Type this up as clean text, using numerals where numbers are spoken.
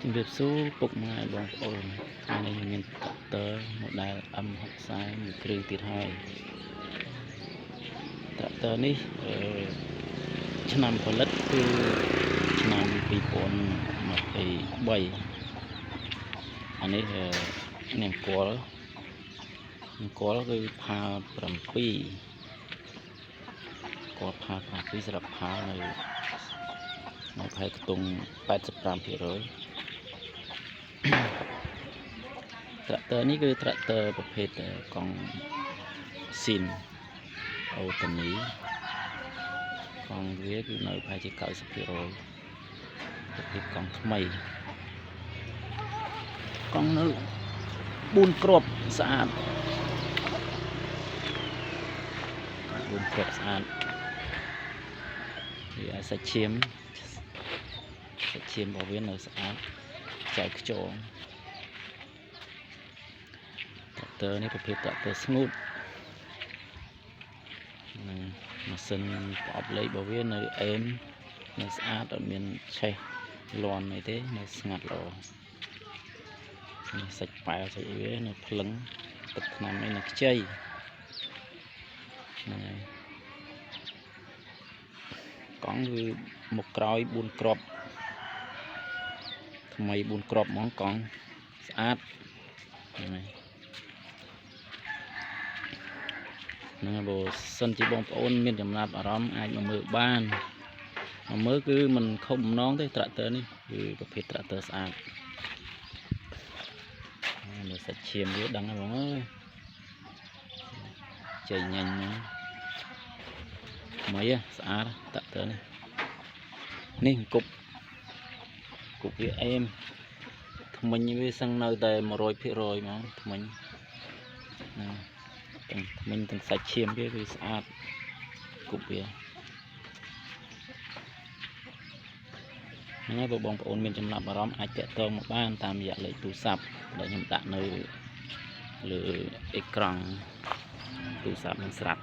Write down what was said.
ជំរាបសួរពុកម៉ែបងប្អូនថ្ងៃនេះខ្ញុំមានត្រាក់ទ័រ model M60 មួយគ្រឿងទៀតហើយត្រាក់ទ័រនេះអឺឆ្នាំផលិតគឺឆ្នាំ2023អានេះអឺនាង្គលនង្គលគឺផាល7គាត់ផាល7សម្រាប់ផាលនៅនៅខែខ្ទង់85%ត្រាក់ទ័រនេះគឺត្រាក់ទ័រប្រភេទកង់ស៊ីនអូតានីកង់វាគឺនៅប្រហែលជា90%ប្រភេទកង់ថ្មីកង់នៅ4គ្រាប់ស្អាត4គ្រាប់ស្អាតវាឲ្យសាច់ឈាមសាច់ឈាមរបស់វានៅស្អាតចែកខ្យង ត្រាក់ទ័រនេះប្រភេទត្រាក់ទ័រស្ងួតនឹងម៉ាស៊ីនប្រអប់លេខរបស់វានៅអេមនៅស្អាតអត់មានឆេះលាន់អីទេនៅស្ងាត់ល្អនេះសាច់ប៉ែលសាច់អីវានៅភ្លឹងទឹកថ្នាំអីនៅខ្ចីហ្នឹងហើយកង់គឺមុខក្រោយ4គ្រាប់ថ្មី4គ្រាប់ហ្មងកង់ស្អាតហ្នឹងហើយ ហ្នឹងហើយបើសិនជាបងប្អូនមានចំណាប់អារម្មណ៍អាចមកមើលបានមកមើលគឺមិនខុសបំណងទេត្រាក់ទ័រនេះគឺប្រភេទត្រាក់ទ័រស្អាតហើយមើលសាច់ឈាមវាដឹងហើយបងអើយចេញញញហ្នឹងថ្មីហ៎ស្អាតត្រាក់ទ័រនេះនេះគប់គប់វាអេមថ្មិញវាសឹងនៅតែ100%ហ្មងថ្មិញណា ទាំងថ្មិញទាំងសាច់ឈាមវាគឺស្អាតគប់វាហ្នឹងហើយបើបងប្អូនមានចំណាប់អារម្មណ៍អាចតាក់ទងមកបានតាមរយៈលេខទូរស័ព្ទដែលខ្ញុំដាក់នៅលើអេក្រង់ទូរស័ព្ទនឹងស្រាប់